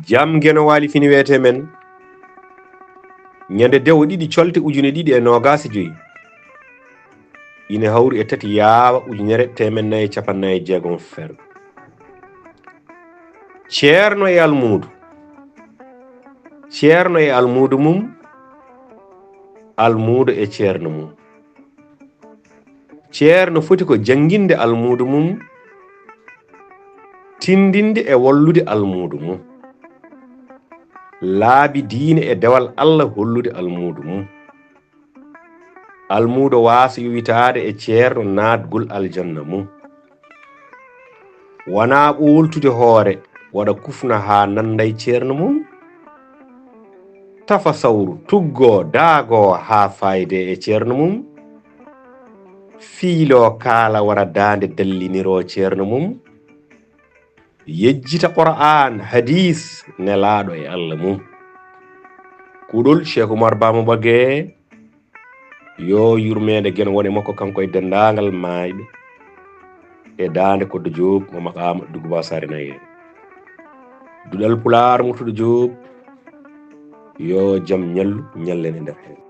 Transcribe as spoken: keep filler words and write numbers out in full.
Jam Geno Waali Fini wiyetee men, ñande dewo ɗiɗi colte ujune ɗiɗi e noogaas e joy, ine hawri e tati yaawa ujunere teemedde nayi e capanɗe nayi e jeegom feere. Ceerno e almuudo. Ceerno e almuudo mum. Almuudo e ceerno mum. Ceerno foti ko jannginde almuudo mum, tinndinde e wallude almuudo mum. Laabi diine e dewal Alla hollude almuudo mum. Almuudo waasa yowitaade e ceerno naatgol aljanna mum. Wanaa ɓooltude hoore, waɗa kufna haa nannda e ceerno mum. Tafa sawru, tuggoo, daagoo haa faayde e ceerno mum. Fiiloo kaala wara daande dalliniroo ceerno mum. Yejjita Qur'aan, hadiis, nelaaɗo e Alla mum. Kuɗol Cheikh Oumar Ba mo Ɓagee, yo yurmeende Geno wone makko, kanko e denndaangal maayɓe e daande Koddo Joob mo maqaama Duguba Saare Nayeere. Duɗal Pulaar Murtuɗo Joob, yo jam ñallu, ñallen e nder heen.